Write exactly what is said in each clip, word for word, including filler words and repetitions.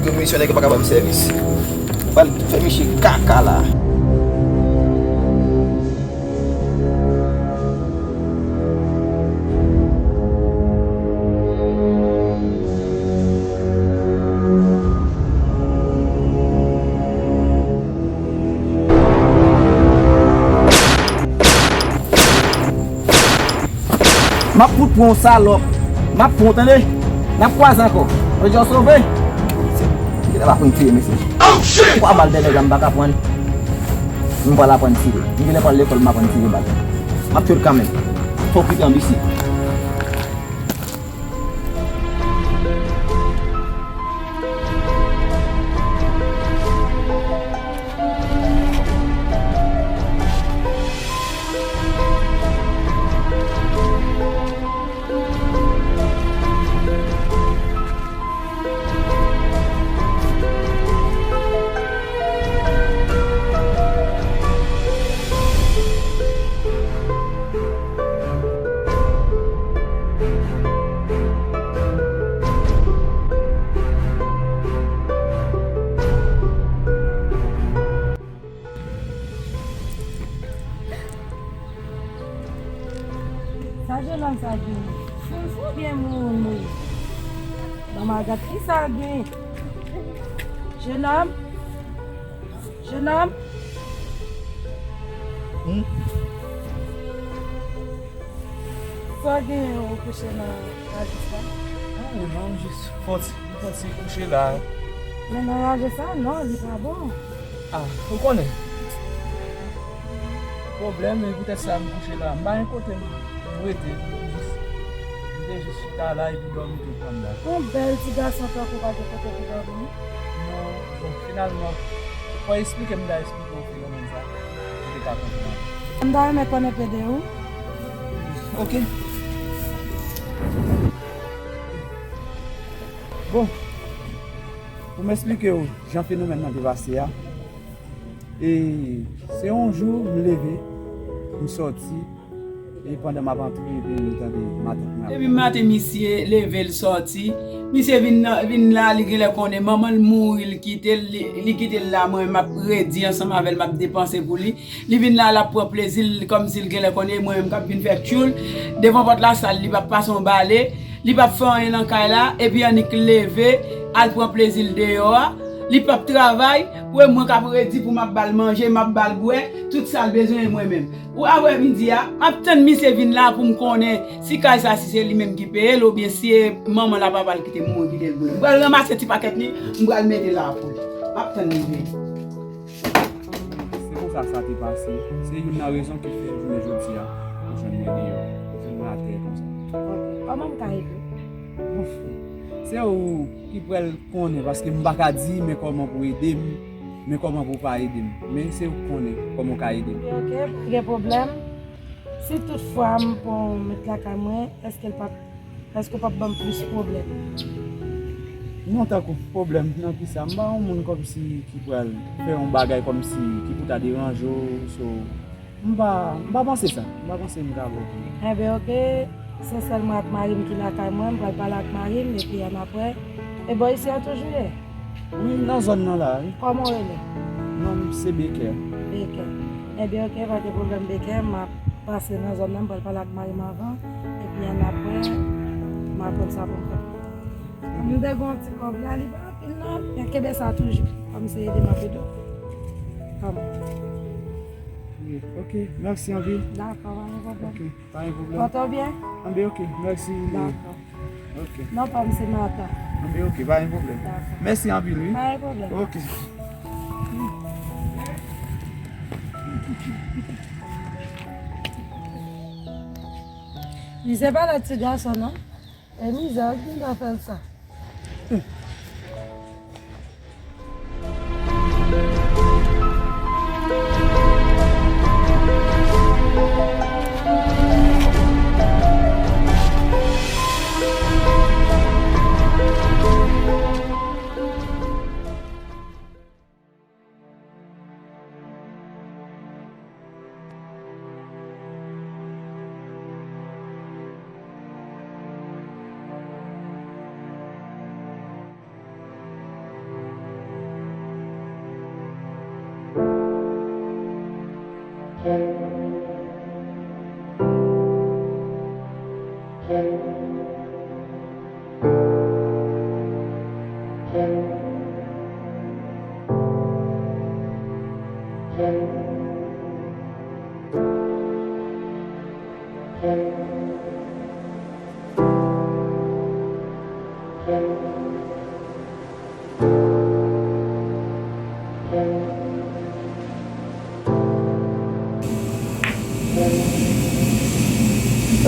Komisyon nèg yo pa ka ban m sèvis. Mwen pral fè misye kaka la. M ap fout pran w, salòp. M ap pran w, tande? N ap kwaze ankò. Mwen di w sove. Genlè m aprann tire, mesye. Twa bal dèyè nèg la, m pa ka pran. M pral aprann tire. M genlè pral lekòl, m aprann tire bal. M ap tchwe l kanmenm. Fòk li tanbe isit. Sa jenòm sa gen? Soufri oubyen mouri, mouri? Ban m al gad kisa l gen. Jenòm? Jenòm? Hmm? Sa w genyen ou kouche nan raje sa? Anyen non, jis fon ti, fon ti kouche la. Men nan raje sa non, li pa bon. Ah, ou konnen. Pwoblèm, e poutèt sa m kouche la. M pa gen kote m rete, m jis, m te jis chita la epi dòmi tou pran m la. Yon bèl ti gason tankou w pa gen kote pou dòmi? Non, bon, finalman, fò w esplike m ta esplike w fenomèn sa, ou te ka konprann. M ta renmen konnen pede ou. Ok. Bon, pou m esplike w jan fenomèn nan te pase a, e se yon jou m leve, m sòti, e pandan m ap antre, epi m tande matant mwen ap. Depi maten misye leve, l sòti, misye vin nan, vin la, li genlè konnen manman l mouri, l kite l, li, li kite l la, mwen m ap redi ansanm avè l, m ap depanse pou li. Li vin la, l ap pran plezi l, kòmsi l genlè konnen e mwen menm k ap vin fè tchoul. Devan pòt lasal, li p ap pase yon bale, li p ap fè anyen nan kay la, epi annik leve, al pran plezi l deyò a. Li p ap travay, pou e mwen k ap redi pou m ap ba l manje, m ap ba l bwè, tout sa l bezwen e mwen menm. Pou aprè midi a, m ap tann misye vin la pou m konnen si kay sa, si se li menm ki peye l, oubyen si e manman l a papa l ki te mouri, kite l pou li. M pral ranmase ti pakèt li, m pral mete la pou li. M ap tann li vini. Se konsa sa te pase. Se youn nan rezon ki fè jounen jodi a, ou jwenn mwen deyò, ou jwenn mwen atè konsa. Ok. Kòman m ka ede w? Bon, se ou ki pral konnen, paske m pa ka di men kòman pou ede m, men kòman pou pa ede m. Men se ou k konnen kòman ou ka ede m. Ok, pa gen pwoblèm. Si toutfwa m pran w met lakay mwen, èske l p ap Èske w p ap ban m plis pwoblèm? Non, tankou pwoblèm nan kisa? M pa yon moun kòmsi ki pral fè yon bagay kòmsi ki pou ta deranje w, so, m pa, m pa panse sa. M pa panse m ka ba w pwoblèm. Enben, oke, se sèl mwen ak mari m ki lakay mwen, m pral pale ak mari m, epi annapre, e bò isi a toujou ye? Wi, nan zòn nan la, wi. Kòman w rele? Non m se Beker. Beker. Enben, oke, pa gen pwoblèm, Beker, m ap pase nan zòn nan, m pral pale ak mari m avan, epi annapre, m a konn sa pou m fè. M te gen yon ti kòb la, li pa anpil non, men kenbe sa toujou. Kòm se ede m ap ede w. Kòm. Wi, oke, mèsi anpil. Dakò, pa gen pwoblèm. Oke, pa gen pwoblèm. Pòte w byen? Anben, oke, mèsi. Dakò. Oke. Non pa m se Martha. Anben, oke, pa gen pwoblèm. Dakò. Mèsi anpil, wi. Pa gen pwoblèm. Oke. Li se pa lòt ti gason, non. E mizè, ou t gentan fè l sa.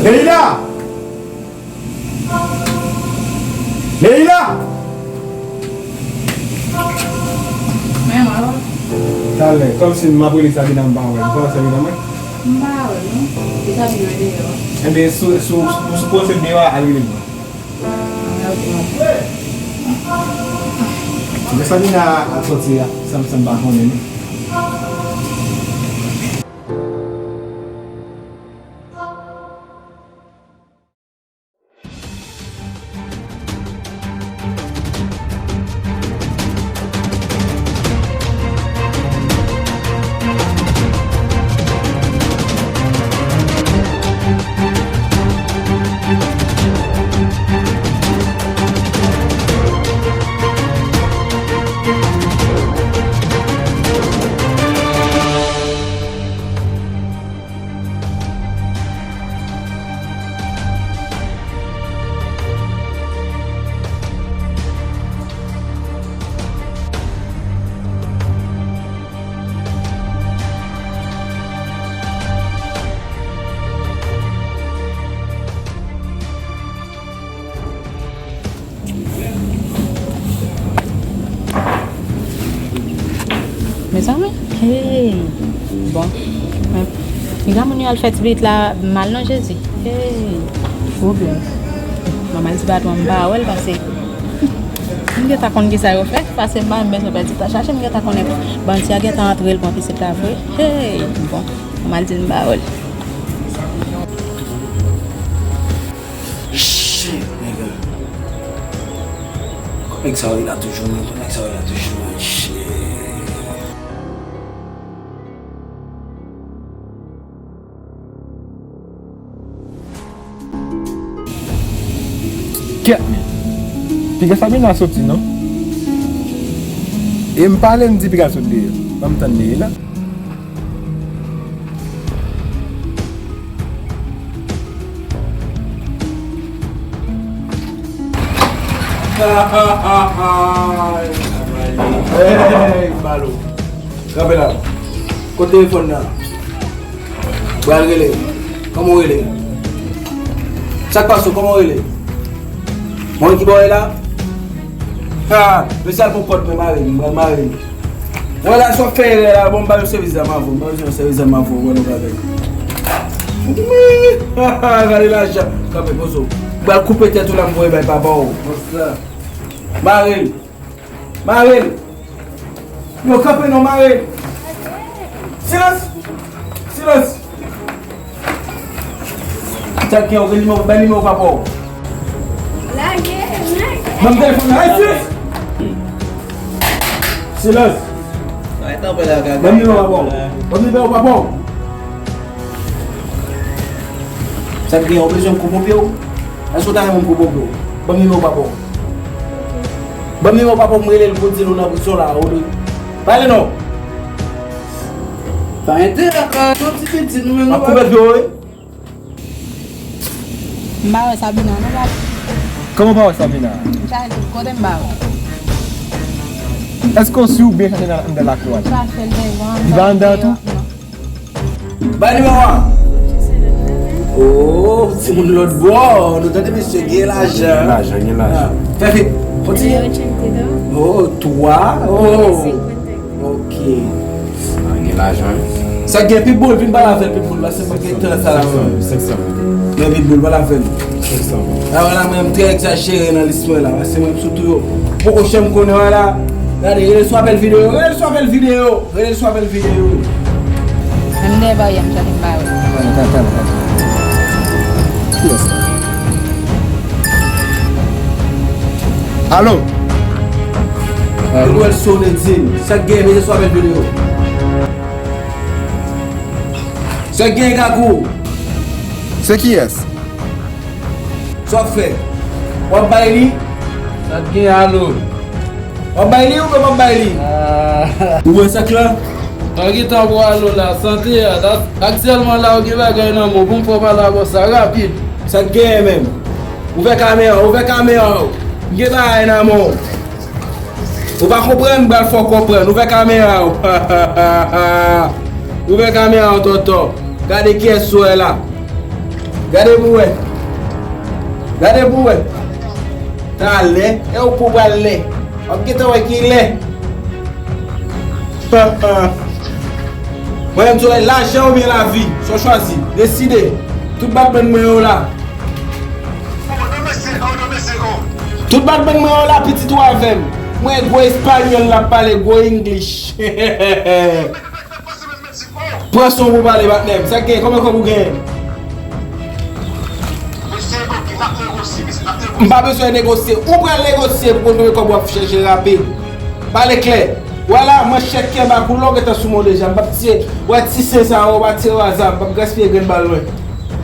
Leila! Leila! Men, mwen la. Talè, kòmsi m ap rele Sabina, m pa wè l. M pa wè Sabina, mwen. M pa wè l, non. E Sabina deyò. Enben, si w, si w, si w panse l deyò a, al rele l. Lè Sabina ap sòti a, sa m, sa m pa konnen, non. Mezanmi, hey, bon. Men, piga moun yo al fè ti pitit la mal non Jezi. Hey, pwoblèm. Manman di patwon m pa wè l pase. M gentan konn kisa yo fè, pase m pa menm bezwen pèdi tan chache, m gentan konnen bandi a gentan antre l pran pitit la vre. Hey, bon, manman di m pa wè l. Shit, nigga. Kot nèg sa yo ye la toujou, man? Kot nèg sa yo ye la toujou, man? Shit. Kèt, men. Piga Sabina soti, non? E m pale, m di piga sot deyò. Ban m tann li, la. Hey, balo. Kanpe la. Kot telefòn nan? Pral rele. Kòman w rele? Sa k pase w? Kòman w rele? Mwen ki bò w ye la? Ha! Mesye al pran kòd mwen mare m, mwen mare m. Mwen la sot fè erè la, bon, m ba yo sèvis zam avè w, m ba yo sèvis zam avè w, wè nou bagay. Gade lajan, kanpe poze w. M pral koupe tèt ou la, m voye bay papa w. Mare l. Mare l. Yo, kanpe non, mare l. Silans! Silans! Sa k gen, ou gen nimewo, bay nimewo papa w. Lage, lage. Ban m telefòn nan, hey, silans! Silans! Ban m nimewo papa w. Ban m nimewo papa w. Sa k gen, ou bezwen m koupe pye w? Èske w ta renmen m koupe pye w? Ban m nimewo papa w. Ban m nimewo papa w, m rele l pou di l ou nan prizon la, ou dwe. Pale non! Pa enterè, ka, yon ti pitit, nou menm nou pa. M ap koupe pye w, wi. M pa wè Sabina, non, papa. Kòman w pa wè Sabina? M chache l tout kote, m pa wè. Èske w si w byen chache nan, anndan lakou a? M chache l devan, m pa wè l deyò, non. Li pa anndan tou? Bay nimewo a. Oh, timoun lòt bò. Nou tande mesye gen lajan. Gen lajan, gen lajan. Ah, fè vit. Kontinye. Oh, twa. Oh. Ok. Ah, gen lajan, wi. Sa gen Pitbull, vin pale avè l, Pitbull, paske mwen gen tan sa la, mwen. Senk san. Men Pitbull, pale avè l. Senk san. A, wè la, mwen, m trè egzajere nan lis mwen la, paske mwen, m sou tou yo. Poko janm konnen, wè la. Gade, rele sou apèl videyo, rele sou apèl videyo. Rele sou apèl videyo. Menm dèyè baryè m tande m pa wè. Talè, talè, talè, talè. Kiyès la? Alo? Alo? Nouvèl sone di m. Sa k gen, rele sou apèl videyo. Sa k gen, Gakou? Se kiyès? Sa w ap fè? W ap bay li? Sa k gen, alo? W ap bay li oubyen w p ap bay li? Ah. Ou wè sa k la? Pa gen tan pou alo la, sante a. Aktyèlman la, ou gen bagay nan men w. Pou m fè w pale avè w sa rapid. Sa k genyen menm? Ouvè kamera, ouvè kamera w. M gen bagay nan men w. Ou pa konprann, m pral fè w konprann. Ouvè kamera w. Ouvè kamera w, tonton. Gade kiyès ou wè la. Gade pou wè. Gade pou wè. Talè, e ou pou pral lè. W ap gentan wè ki lè. Mwen menm, se lajan oubyen lavi. Sa w chwazi. Deside. Tout batman mwen yo la. Tout batman mwen yo la, pitit ou avè m. Mwen gwo espanyòl l ap pale, gwo English. Pran son pou pale, patnè m. Sa k gen? Konbyen kòb ou genyen? M pa bezwen negosye. Ou pral negosye pou konn konbyen kòb w ap chèche rapid. Pale klè. Vwala, manchèt kenbe ak ou lè w gentan sou mwen deja. M p ap tiye. Wè ti sen sa yo, w pa tire yo aza. M p ap gaspiye grenn bal mwen.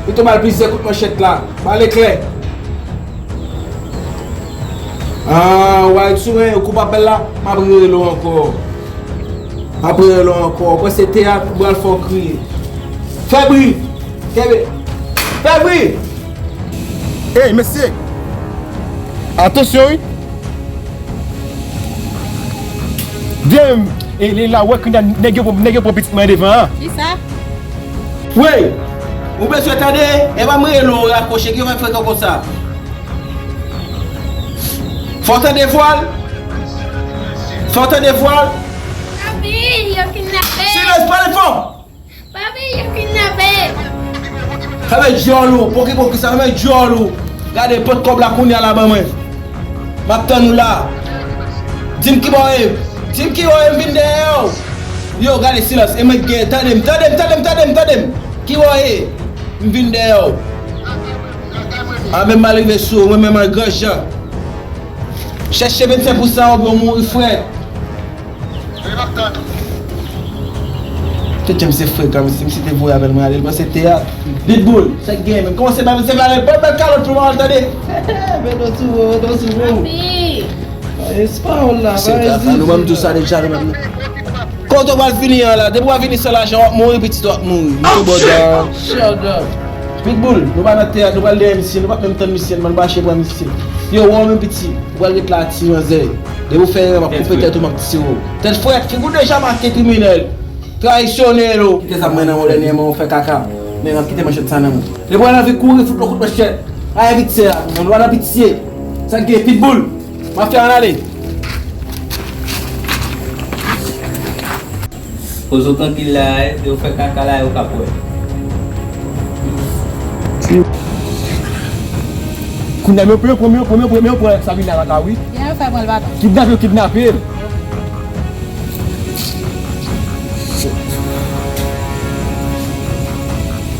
Pito ba l plizyè kout manchèt la. Pale klè. Ah, w a sou mwen, kou pa bèl la, m ap rele w ankò. M ap rele w ankò. Ou kwè se teyat, ou pral fè w kriye. Fè bri! Kenbe! Fè bri! Ey, mesye! Atansyon, wi! Damn! E, e la, wè, kounye a, nèg yo pran, nèg yo pran pitit mwen devan an. Kisa? Wey! Ou bezwen tande? E pa m rele w rakwoche, ki fè frekan konsa? Fò w tande vwa l? Fò w tande vwa l? Papi, yo kidnape! Silans, pale fò! Papi, yo kidnape! Fèmen djòl ou, pokipoki sa, fèmen djòl ou. Gade, pot kòb la kounye a la ban mwen. M ap tann ou la. Di m kibò w ye. Di m kibò w ye, m vin dèyè w. Yo, gade silans, e mwen k gen, tande m, tande m, tande m, tande m, tande m. Kibò w ye? M vin dèyè w. A, men m al rive sou ou, mwen menm an gran jan. Chèche vennsenk pou san oubyen w mouri frèt. Tèt jan misye frekan, misye, misye te voye apèl mwen ale, li panse teyat. Pitbull, sa k gen menm? Kòmanse ba misye valè, ba bèl kalòt pou mwen tande. Beto sou ou, beto sou ou. Papi. Espa ou la, misye, nou ban m tou sa deja, nou ban m. Kote w pral fini an la? Depi w a vini san lajan, w ap mouri, pitit, w ap mouri. Misye bòda. Shut up. Pitbull, nou pa nan teyat, nou pral dèyè misye, nou p ap menm tann misye, nou pral mache pran misye. Yo, wè w menm piti, ou pral ret la ak ti manzè. Depi w fè erè, m ap koupe tèt ou, m ap tire w. Tèt frèt, figi w deja make kriminèl. Trayisyonèl ou. Kite zam mwen nan men w dènyèman, ou fè kaka. Men m ap kite manchèt sa nan men w. Depi w anvi kouri, fout lòt kout manchèt. Ay, evite sa, nou pa nan pitye. Sa k gen, Pitbull? Mafya an ale. Poze w trankil la, e, yo fè kaka la, yo k ap wè. Kounye a, men yo pran, men yo pran, men yo pran, men yo pran Sabrina lakay ou, wi. Kidnape yo, kidnape l.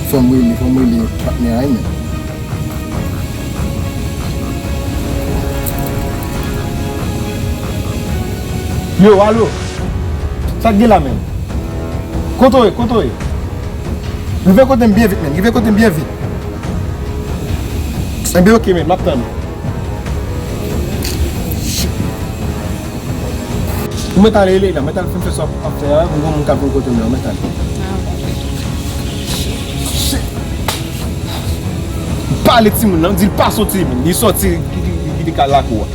Fò m rele, fò m rele patnè a, wi, men. Yo, alo? Sa k gen la menm? Kote w ye? Kote w ye? Rive kote m byen vit, menn. Rive kote m byen vit. Enben, oke, menn. M ap tann ou. Ou mèt ale, Leila, mèt al fin fè sa w ap fè a, m gon moun k ap vin kote m nan, mèt ale. Ah, ok. Pale timoun nan, di l pa soti, li soti, li, li, li, li kal lakou a.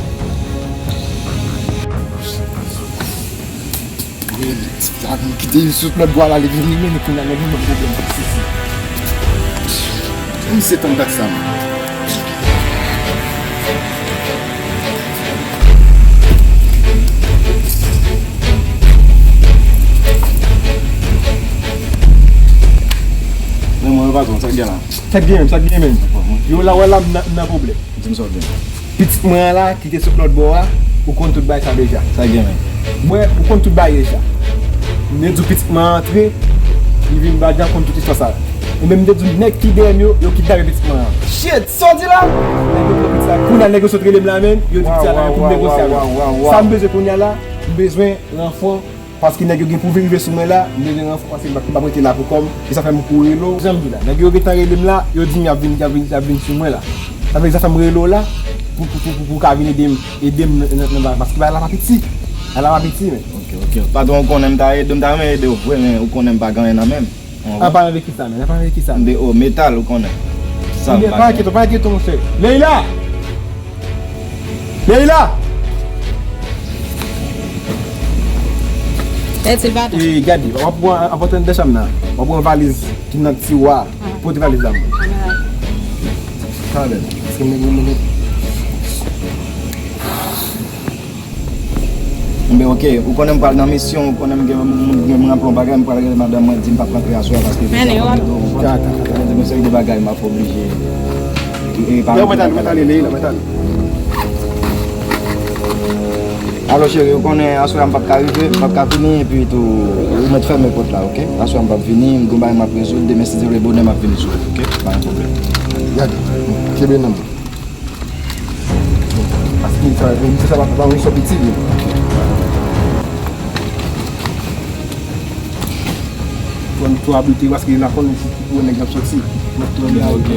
Leila, ti fi sa vin kite li sot lòt bò a la, li vin li menm kounye a, nèg li menm pwoblèm pou sesi. Misye tann dat sa, man. Men mwen, patwon, sa k gen la? Sa k gen menm, sa k gen menm? Yo la, wè la, m nan, m nan pwoblèm. Di m sa w gen. Pitit mwen an la, ki te sot lòt bò a, ou konn tout bagay sa deja. Sa k gen menm? Mwen, ou konn tout bagay deja. M te di w pitit mwen an antre, li vin badi a konn tout istwa sa. Enben, m te di w nèg ki dèyè m yo, yo kidnape pitit mwen an. Shit! Sa w di la? Nèg yo pran pitit la. Kounye a nèg yo sot rele m la menm, yo di pitit la la, yo pou negosye avè m. Sa m bezwen kounye a la, m bezwen ranfò, paske nèg yo gen pou vin rive sou mwen la, m bezwen ranfò paske m p ap, m p ap rete la pou kò m, e sa fè m kouri rele w. Jan m di w la, nèg yo gentan rele m la, yo di m y ap vin, y ap vin, y ap vin sou mwen la. Sa fè, sa fè m rele w la, pou, pou, pou, pou, pou w ka vin ede m, ede m nan, nan, nan, paske bagay la pa piti. Bagay la pa piti, men. Ok, ok. Patwon, ou konnen m ta ede w, m ta renmen ede w vre, men ou konnen m pa gen anyen nan men m. Anba. Apa avèk ki sa, men? Apa avèk ki sa? M de o metal, ou konnen. Sa m pa gen. Pa enkyete w, pa enkyete w, monchè. Leila! Leila! Mèsi, papa. E, gade, w ap pran, w ap antre anndan chanm nan. W ap pran valiz ki nan tiwa. Ah. Pote valiz la. Ah. Talè. Paske m gen yon minit. Enben, oke, ou konnen m pral nan misyon, ou konnen m gen, m, m, m, m ranpli yon bagay, m pral rele madanm mwen, di m p ap rantre aswè paske... Men, yo. Sa vle di yon seri de bagay m ap oblije. E, e, pa... Yo, mwen t ale, mwen t ale, Leila, mwen t ale. Alo, cheri, ou konnen aswè a m p ap ka rive, m p ap ka vini, epi tou, ou mèt fèmen pòt la, oke? Aswè a m p ap vini, m gen yon bagay m ap rezoud, demen, si Dye vle, bonè m ap vini sou ou, oke? Pa gen pwoblèm. Gade, kenbe nan men. Paske sa, misye sa pa, pa yon sòt piti, li. Fò n tou abite, paske la konnen ki pou nèg ap soti. Mwen tou anba. Ok,